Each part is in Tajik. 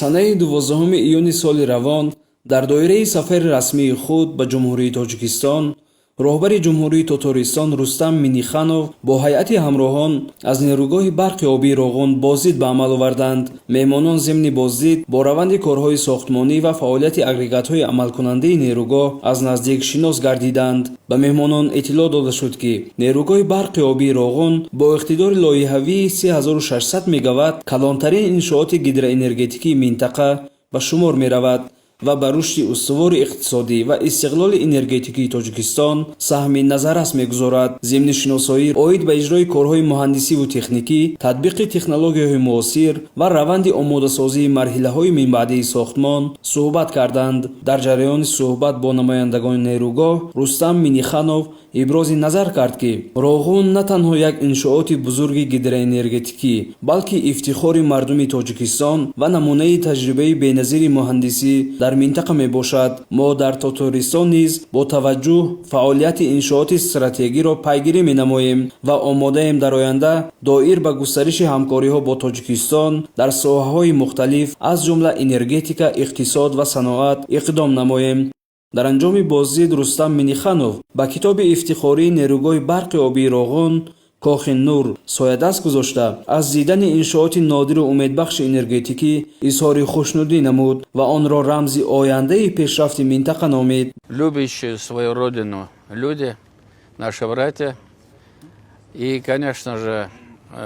Санаи 12 июни соли равон дар доираи сафари расмии худ ба Ҷумҳурии Тоҷикистон роҳбари Ҷумҳурии Тотористон Рустам Минниханов бо ҳайати ҳамроҳон аз нерӯгоҳи барқи обии Роғун боздид ба амал оварданд. Меҳмонон зимни боздид бо раванди корҳои сохтмонӣ ва фаъолияти агрегатҳои амалкунандаи нерӯгоҳ аз наздик шинос гардиданд. Ба меҳмонон иттилоъ дода шуд, ки нерӯгоҳи барқи обии Роғун бо иқтидори лоиҳавии 3600 мегаватт калонтарин иншооти гидроэнергетикии минтақа ба шумор меравад ва ба рушди устувори иқтисодӣ ва истиқлоли энергетикии Тоҷикистон саҳми назаррас мегузорад. Зимни шиносоӣ оид ба иҷрои корҳои муҳандисиву техникӣ, татбиқи технологияҳои муосир ва раванди омодасозии марҳилаҳои минбаъдии сохтмон суҳбат карданд. Дар ҷараёни суҳбат бо намояндагони нерӯгоҳ Рустам Минниханов ибрози назар кард, ки Роғун на танҳо як иншооти бузурги гидроэнергетикӣ, балки ифтихори мардуми Тоҷикистон ва намунаи таҷрибаи беназири муҳандисӣ дар минтақа мебошад. Мо дар Тотористон низ бо таваҷҷӯҳ фаъолияти иншооти стратегиро пайгирӣ менамоем ва омодаем дар оянда доир ба густариши ҳамкориҳо бо Тоҷикистон дар соҳаҳои мухталиф, аз ҷумла энергетика, иқтисод ва саноат иқдом намоем. Дар анҷоми боздид Рустам Минниханов ба китоби ифтихории нерӯгоҳи барқи обии Роғун, Кохи Нур, соядаст гузошта, аз дидани иншооти нодиру умедбахши энергетикӣ изҳори хушнудӣ намуд ва онро рамзи ояндаи пешрафти минтақа номид. Любящие свою родину люди, наши братья. И, конечно же,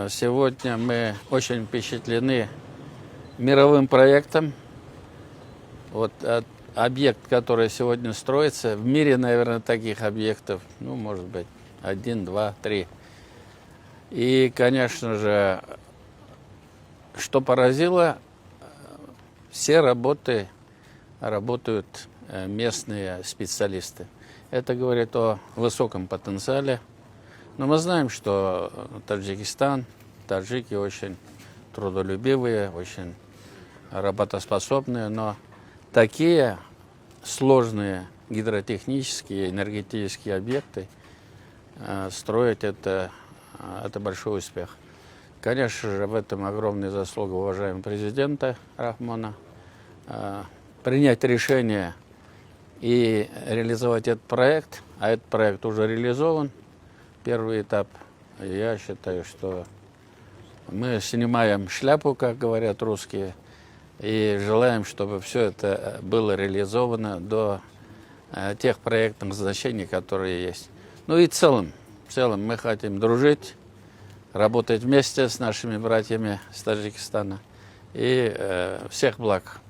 сегодня мы очень впечатлены мировым проектом. Вот объект, который сегодня строится, в мире, наверное, таких объектов, ну, может быть, один, два, три. И, конечно же, что поразило, все работы работают местные специалисты. Это говорит о высоком потенциале. Но мы знаем, что Таджикистан, таджики очень трудолюбивые, очень работоспособные, но такие сложные гидротехнические, энергетические объекты строить, это большой успех. Конечно же, в этом огромная заслуга уважаемого президента Рахмона. Принять решение и реализовать этот проект, а этот проект уже реализован, первый этап, я считаю, что мы снимаем шляпу, как говорят русские, и желаем, чтобы все это было реализовано до тех проектных назначений, которые есть. Ну и в целом мы хотим дружить, работать вместе с нашими братьями с Таджикистана. И всех благ.